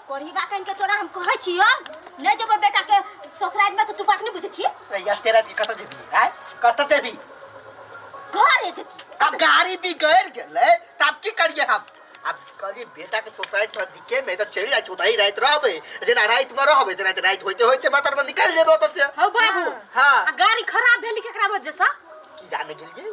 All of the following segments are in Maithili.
कोढ़ी बा कन के तोरा हम कहै छियो नहि जेबो बेटा के ससुराल में तो तू बात नहीं बुझै छी या तेरा की कतऽ जेबी आय कतऽ जेबी घरे जेती अब गाड़ी बिगड़ गेलै तऽ आब की करिए हम आब कहलिए बेटा के सोसाइटी थोड़ा दिखे में तऽ चलि जाइ छै ओतहि राति रहबै जेना रातिमे रहबै तेना तऽ राति होइते होइते मातर में निकलि जेबै ओतऽ से हौ बाबू हाँ आ गाड़ी खराब भेली केकरा वजह से की जाने गेलिए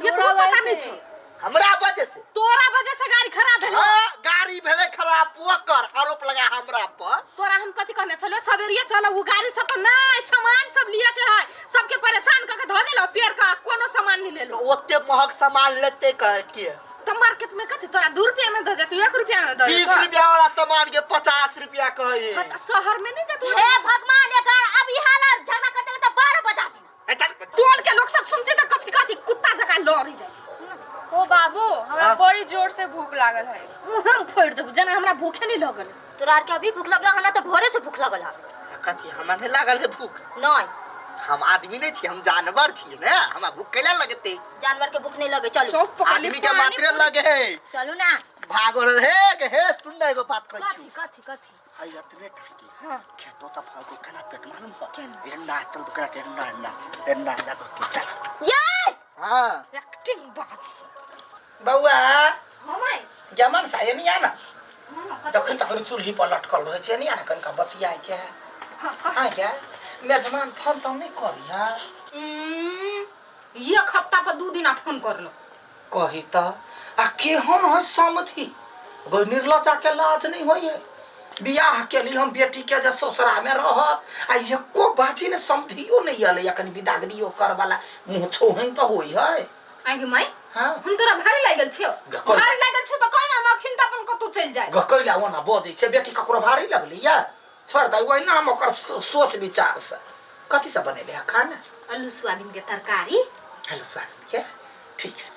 ये तो पता नहीं छौ हमरा वजह से तोरा वजह से गाड़ी खराब भेलो हाँ, गाड़ी भेलै खराब ओकर आरोप लगा हमरा पर तोरा हम कथी कहने छलो सवेरिये चलो उ गाड़ी से तो नहीं सामान सब लिया के है सबके परेशान क के धो देलो पेड़ का कोनो सामान नहीं लेलो तो ओते महग सामान लेते कह के तो मार्केट में कथी तोरा 2 रुपया में दे देतू 1 रुपया में दे 20 देतू रुपया वाला सामान के 50 रुपया कहे हाँ, तो शहर में नहीं देतू हे भगवान एकर अब ई हालत झगड़ा करते करते 12 बजा देना ए, चल टोल के लोग सब सुनते तो कथी कथी कुत्ता जकाँ लड़ी जाइ छै ओ बाबू हमरा हाँ। बड़ी जोर से भूख लागल है मुँह फोड़ि देबू जेना हमरा भूखे नहीं लगल तोरा आर के अभी भूख लगल हमरा तो भोरे से भूख लगल है कथी हमरा नहीं लागल है भूख नहीं हम आदमी नहीं छी हम जानवर छी ने हमरा भूख कैला लगते जानवर के भूख नहीं लगे चलू चौक पकड़ आदमी के मात्रे लगे है चलू ना भागो रे हे हे सुन ना एगो बात कहै कथी छी कथी कथी हई अतने टाके हाँ। खेतो त फल के केना पेट मालूम हो केना? एन्ना चल केना के एन्ना एन्ना एन्ना एन्ना कह के चल ये हां एक्टिंग बात से बौआ हाँ माय जमन सा एनी आ ना जखन तखन चूल्ही पर लटकल रहै छै एनी आ ना कनिका बतियाए के हाँ क्या मेजमान फोन तोन नहीं करी है एक हफ्ता पर 2 दिन फोन कर लो कही त आ केहन है समधि गो निर्लजा के लाज नहीं होई है बियाह के लिए हम बेटी के जे ससुरा में रहत आ एको बाजी ने समधियो नहीं अलै या कनि बिदागरियो कर वाला मुंह छोहन त होई है आगे माई हाँ हम तोरा भारी लागल छियो गकल। भारी लागल छियो त कहना हम अखिन त अपन कतौ चलि जाय गकैला ओना बजै छै बेटी ककरो भारी लगली या छोड़ दे ओहिना हम ओकर सोच विचार से कथी सब बनेले है खाना आलू सोयाबीन के तरकारी हेलो सोयाबीन के ठीक है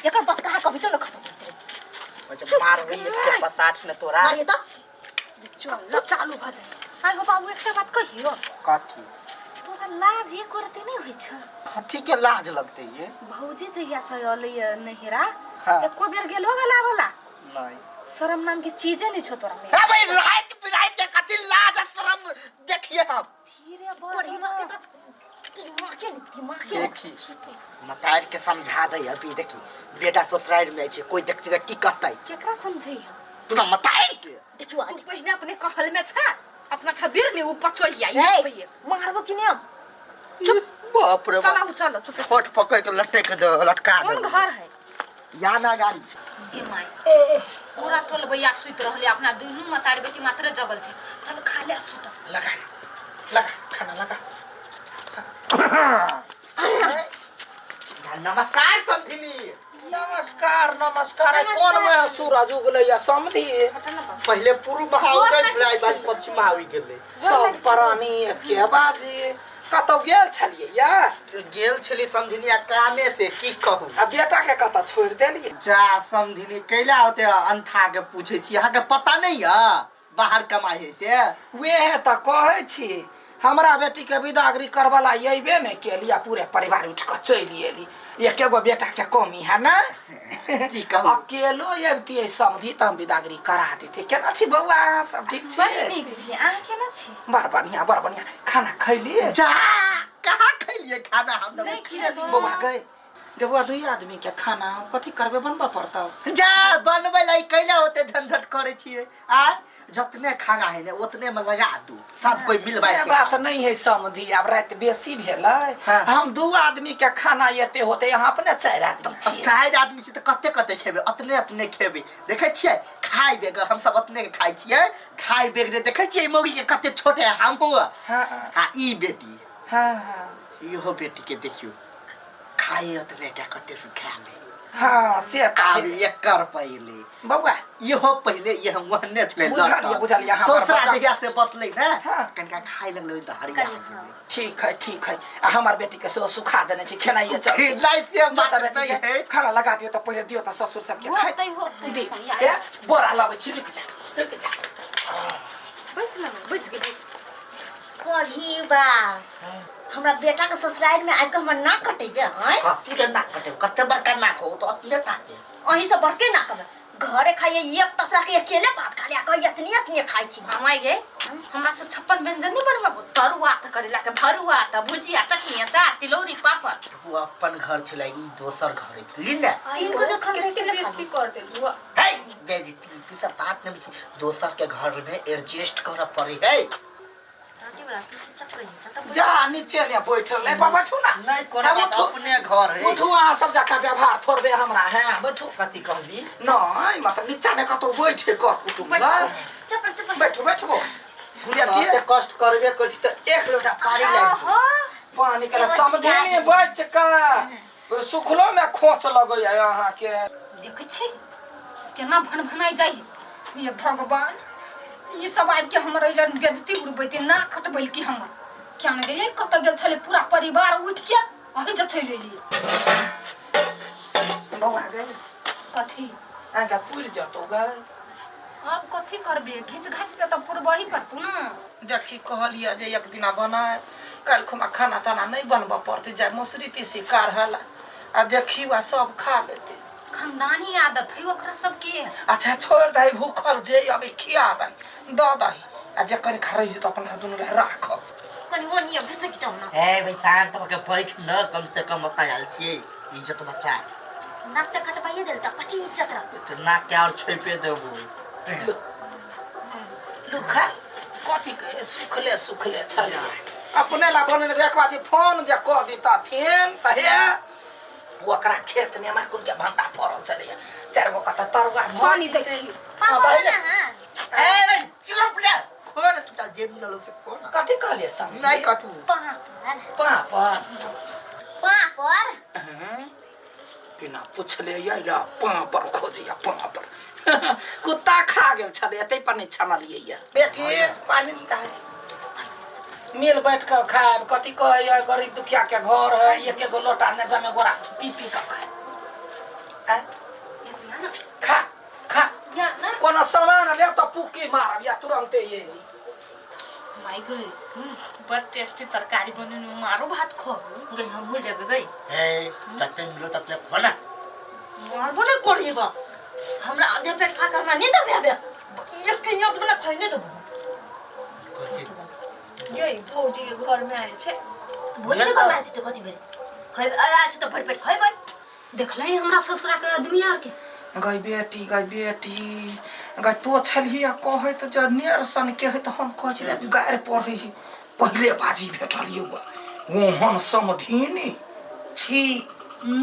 एकर बात कहाँ कभी तो न खत्म होइत रहे अच्छा मार रे के पसाठ ने तोरा मारिए तो कतौ चालू भऽ जाय आइ हो बाबू एकटा बात कहियो कथी तोरा लाज एको रत्ती नहि होइ छ कथी के लाज लगते ये भौजी जहिया से अलै नहिरा हाँ। एको बेर गेलो गला वाला नहीं शरम नाम के चीजे नहीं छो तोरा में अबे रात बिरात के कथी लाज आ शरम देखिए हम धीरे बज ना। दिमाग के दिमाग के देखी मतार के समझा दे अभी देखी बेटा ससुराल में छै कोई देखती त की कहतै केकरा समझै हम तू ना मतार के देखियो तू पहिने अपने कहल में छा अपना छबीर ने ऊपर चढ़ आई ए मारबो कि नहीं हम चुप बाप रे बाप चला चलो चुप फोट पकड़ के लटक दे लटका कोन दे घर है या ना गाड़ी हे माय पूरा टोल भैया सुति रहले अपना दुनू मतारी बेटी मात्र जगल छै चल खा ले सुत लगा लगा खाना लगा नमस्कार समधिनी नमस्कार नमस्कार आइ कोन में सूरज उगलै या समधि पहिले पूर्व महा उगै छलै आइ बाद पश्चिम महा उगि गेलै सब प्राणी एके बाजी कतौ गेल छलियै या गेल छली समधिनी आ कामे से की कहू आ बेटा के कतऽ छोड़ि देलियै जा समधिनी कैला होते अंठा के पूछे छी अहाँके पता नहीं है बाहर कमाई है से वेह तऽ कहै छी हमरा बेटी के विदागरी करवला अयबे नहि केली आ पूरे परिवार उठि कऽ चलि एली एके गो बेटा के कमी है ना की कहू? अकेलो अबितियै समधि तऽ हम विदागरी करा देतियै केना छी बौआ अहाँ सब ठीक छी बड़ नीक छी अहाँ केना छी बड़ बढ़िया बड़ बढ़िया खाना खैलियै जा कहाँ खैलिए खाना हम सब नहि खेलहुँ। बौआ गए गे बौआ दुई आदमी के खाना कथी करबै बनबऽ पड़तौ जा बनबै ला कैला होते झंझट करै छियै आ जतने खाना है ने उतने में लगा दू सब कोई मिल से बात नहीं है समधि आब राति बेसी भेलै हाँ। हम दू आदमी के खाना एते होते यहाँ अपने चारि आदमी छियै चारि आदमी छै तऽ कते कते खेबै अतने अतने खेबै देखै छियै खाइ बेगर हम सब अतने के खाइ छियै खाइ बेगर देखै छियै मौगी के कते छोटे हम हुआ हाँ आ ई बेटी हाँ हाँ इहो बेटी के देखियौ खाए अतने के कते से खा ले हाँ से तऽ आब हेबै। एकर पहिले बौआ इहो पहिले ये हम ओहने छलै बुझलियै, बुझलियै, अहाँ बड़ दोसरा बच्चा। जगह से बसलै ने हाँ। कनिका खाय लगलै तऽ हरिया गेलै ठीक है ठीक है आ हमर बेटी के सेहो सुखा देने छी खेनाइए चलते खेनाइ से जो बात तऽ बेटी नहि के है खाना लगा दियौ तऽ पहिले दियौ तऽ ससुर सबके खाइ होतै होतै दी ए बोरा लाबै छी रुकि जा रुकि जा बैस ना बैस के बैस पढ़ी बा हमरा बेटा के ससुराल में आबि के हमर नाक कटेबे आँय कथी के नाक कटेब कते बड़का नाक हो तो अतने टाके अहीं से बड़के नाक कटेबे घरे खाइए एक तसरा के अकेले भात खा लिया कहिए इतनी इतनी खाइ छी। हमाय गे हमरा से 56 व्यंजन नहीं बनवाबो, तरुआ त करेला के भरुआ त भुजिया चटनी अचार तिलौरी पापड़। वो अपन घर छलै, ई दोसर घर है, बुझली ने? तीन गो देखन कते अकेले खा बेइज्जती कर देलु। है बेइज्जती तू सब बात नहीं बुझी, दोसर के घर में एडजस्ट करऽ पड़े है। रोटी बना तू चुपचाप रही चल त। जा नीचे ने बैठल ले बाबा, बैठू ना। नहीं कोनो अब बात, उठू। अपने घर है। उठू अहाँ सब जाका व्यवहार थोड़बे हमरा है, बैठू। कथी कहली? नहीं मतलब नीचा ने कतौ बैठे कर कुटुम्ब ला। चुप चुप। बैठू बैठू गुड़िया जी। एते कष्ट करबे करै छी तऽ एक लोटा पानी लाबि दे। पानी के समझे नहीं बच का सुखलो में खोच लगैया अहाँ के। देखै छी केना भनभनाइ जाइ ये भगवान, ई सब आबि के हमर अइलन बेइज्जती उड़बैते ना खटबैल की हमर क्या ने गेलियै कतऽ गेल छलै पूरा परिवार उठि के अहीं जे चलि एलियै। बौआ गई कथी आगा पुरि जतौ गई? आब कथी करबे, घीच घाच के तऽ पुरबही पड़तौ ना। देखी कहलियै जे एक दिना बनाए काल्हि खुमा खाना ताना नहीं बनबऽ पड़तै, जाय मसुरी तीसी काढ़ल आ देखी वा सब खा लेतै। खानदानी आदत है ओकरा सबके। अच्छा छोड़ दही, भूखल जे अभी खियाबै दऽ दही आ जे कनि खा रही तऽ अपना दुनू लए राखब। कनि ओनिए घुसकि जाउ ना। ए भाई शांत भऽ के बैठ न, कम से कम ओतऽ आयल छियै इज्जत बचा। नाक तऽ कटबाइए देल तऽ कथी इज्जत रह? तऽ नाक के और छोपे देबो। लू खा, कथी के सुखले सुखले छलै अपने ला बनेने जे एक बाजी फोन जे कऽ दितथिन तऽ हे ओकरा खेत ने माकुल के भंटा फड़ल छलैया, चारि गो कतऽ तरुआ पानी दै छी। हाँ, दही ने। ए भाई चुप ले, खो ना तू जे मिलल से खो ना। कथी कहलियै सब? नहीं कथू। पापड़। पापड़। पापड़। बिना पुछले अइला पापड़ खोजिया पापड़। कुत्ता खा गेल छलै ताहि पर नहि छनलियै या। बेटी पानी निकाल। मिल बैठ के खायब, कथी कहैया गरीब दुखिया के घर है, एक एगो लोटा ने जमे गोरा पी पी के खाय। आँय? खा खा, कोनो सामान लेब तऽ पुक्की मारब या तुरंते ये। माय गई बड़ टेस्टी तरकारी बनेनु, मारो भात खो गई हम भूल जेबै गई। ए तते मिलो तते खो ना। मारबो ने कोड़ी बा, हमरा आधे पेट खा के हमरा नींद आबे आबे एक के एक बना खाइ नहीं देबो। ये भौजी के घर में आयल छै। भौजी के घर में आयल छै तऽ कथी भेल? खैबै आयल छै तऽ भरि पेट खैबै। देखलै हमरा ससुरा के आदमी आर के। गई बेटी, गई बेटी, गई तो छलही आ कहैत जे नेर सन के है तऽ हम कहै छलियै गारि पढ़ै ही पहिले बाजी भेटल यौ ओहन समधिनी छी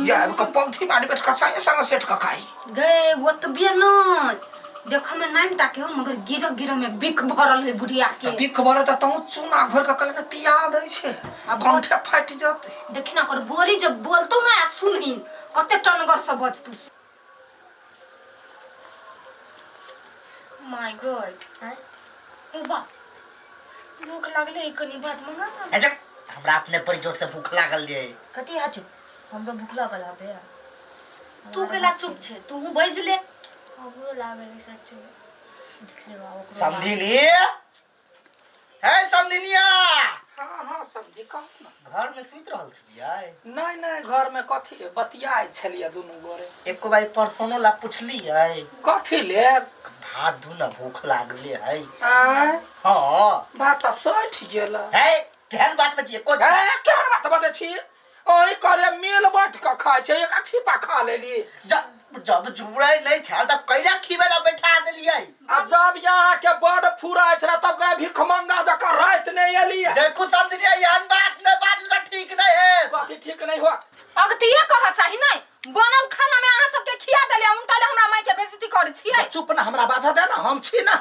या आबि कऽ पलथी मारि बैठ कऽ संगे संगे सेट कऽ खाइ। गए ओतबे न देखऽ में नाइन टा के हो मगर गिरह गिरह में बिख भरल है बुढ़िया के। बिख भरल तऽ तहूँ चूना घोरि कऽ कहले ने पिया दै छै आ कंठे फाटि जेतै। देखी ना ओकर बोली जब बोलतौ ना आ सुनही कते टनगर से बजतौ। My God ओ बा भूख लागले, कनी भात मंगा ना। अच्छा हमरा अपने बड़ी जोर से भूख लागल रे। कथी हाचू? हमरो भूख लागल हबे। तू केला चुप छे, तू बज ले। हमरो लागल है सच में। देख ले बाबा ओकरो। समधिनी हे समधिनिया। हाँ हाँ समझी कहू ना। घर में सुति रहल छलियै? नहीं नहीं घर में कथी बतियाइ छलियै दुनू गोरे। एको बार परसनो ला पुछलियै? कथी ले? भात दू ना, भूख लागले है। आँय? हाँ। भात तऽ सठि गेल। है केहन बात बजियै को? है केहन बात बजै छी? ओहि करे मिल बाँटि कऽ खाइ छै, एक छिपा खा लेली। जब जुड़ै नहीं छल तब कैला खिबै ला बैठा देलियै? आ जब यहाँ के बड़ फुराइ छलै तब गए भिखमंगा जकाँ राति नहि एलियै। देखू समझलियै, एहन बात नहि बाजू तऽ ठीक नहीं है। कथी ठीक नहीं होत? अगतिये कह चाही नहीं, बनल खाना में अहाँ सबके खिया देलियै, उनका ले हमरा माय के बेइज्जती करै छियै। चुप ना, हमरा बाजऽ दे ना, हम छी ना।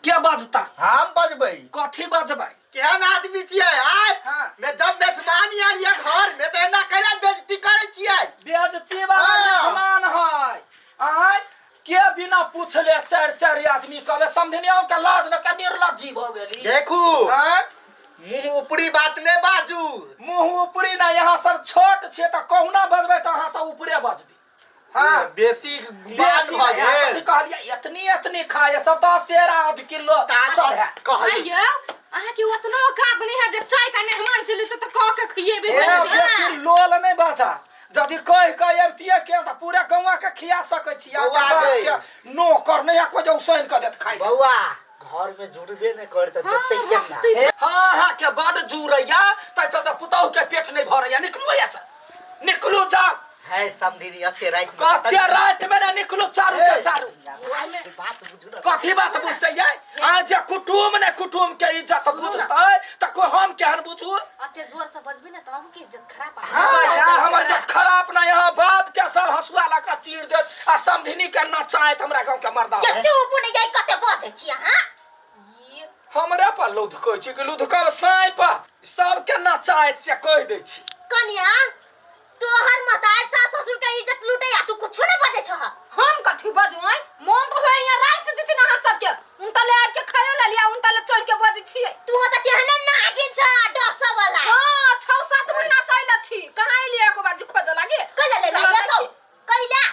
के बजता? हम बजबै। कथी बजबै? केहन आदमी छियै आय? हाँ। मैं जब मेजबान आयल ये घर में तऽ एना कैला बेइज्जती करै छियै? बेइज्जती वाला हाँ। मेजबान है। आय के बिना पूछले चारि चारि आदमी कहले समधिनिया के लाज न के निर्लज्जी भऽ गेली। देखू आय मुंह ऊपरी बात नहीं बाजू। मुंह ऊपरी ना, यहाँ सब छोट छे तऽ कहुना बजबै तऽ अहाँ सब ऊपरे बजबै। हाँ। बेसी गुमान बेसी भऽ नहीं, अहाँ गेल। कथी कहलियै? एतनी एतनी खाय सब तऽ सेर आध किलो सब है। कहलियै। आइयो अहाँ के ओतना औकात नहीं है जे चारि टा मेहमान चलि तऽ कह के खिएबे। ए बेसी लोल नहीं बाजा, यदि कह कह अबितियै के तऽ पूरा गौआ के खिया सकै छी। बौआ अहाँके बाप गै। के नौकर नहि कोइ जे उसैन कऽ देत खाइ लए। बौआ घर में जुड़बे नहीं करते जते केना। हे, हाँ हाँ के बड जुड़ैया तै चलते पुतहु के पेट नहीं भरैया। निकलू एहिया से, निकलू जाओ। है समधिनी अते रात में कते रात में ने निकलू चारू के चारू। बात बुझू ना। कथी बात बुझते ये? आ जे कुटुम ने कुटुम के इज्जत बुझतै त को हम केहन बुझू? अते जोर से बजबी ना त अहूँ के इज्जत खराब आ। हाँ, यार, हमर इज्जत खराब ना, यहाँ बाप के सब हंसुआ लगा चीर देत आ समधिनी के नचायत हमरा गांव के मर्दा। ये चुप नहीं जाई कते बजै छी अहाँ। हमरा पर लुधकै छी कि लुधकब साँइ पर? सबके नचायत से कहि दै छी। कनिया तोहर मतार सास ससुर के इज्जत लूटे आ तू कुछो न बजै छह। हम कथी बजू आइ? मोन तो होय यहाँ राखि देथिन अहाँ सबके। उनका ले आबि के खायो ले लिया, उनका ले चढ़ के बजै छियै। तू तऽ तेहने नागिन छ डस वाला। हाँ, 6-7 महीना से आइल छी, कहाँ एलियै एको बाजी खोजऽ लागे? कैला ले चलऽ लागे जाइ तो? छी। कैला?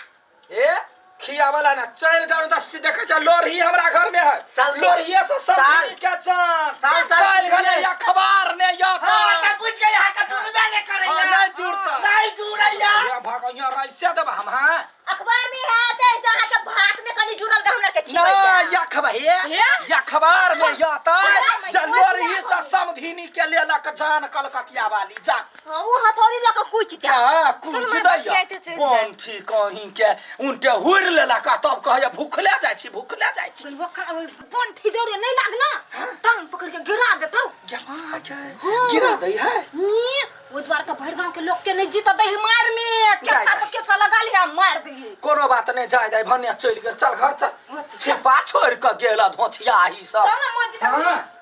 ए खियावला ना चल जाओ दस देखै छ लोरही हमरा घर में है। चल। लोरहिए से सब चल। के जान चल, चल, काल्हि भेलै चल। अखबार ने या हाँ, त बुझ गई यहाँ का जुड़बे नहीं करैया। हाँ, नहीं जुड़ता। नहीं जुड़ैया। या भागैया राइसे देब हम। हाँ अखबार में है ते ऐसा अहाँ के भात में कनी जुड़ल के हमरा के ना छिपैया। अखबार अखबार में या त छोड़, जे लोरही से समधिनी के लेलक जान कलकतिया वाली जा। हाँ, वो हथौड़ी लऽ कऽ कुचि दे। हाँ, कुछ चल, मैं दैया। बतियाइते चलि जायब। पंथी कहीं के उनटे हुर लेलक आ तब कहैया भूखले जाइ छी, भूखले जाइ छी। पंथी जौरे नहीं लागना टांग पकड़ के गिरा देतौ। गिरा दै है। ई, ओहि द्वार के भरि गांव के लोग के नहीं जीत दै मार में जाय केसा दे। केसा लगा लिया मार दी। कोनो बात नहीं, जाय दे भन्ने चलि गेल। चल घर चल, छिपा छोड़ के गेल धोछिया ही सब। चल ना, मोदी। हाँ।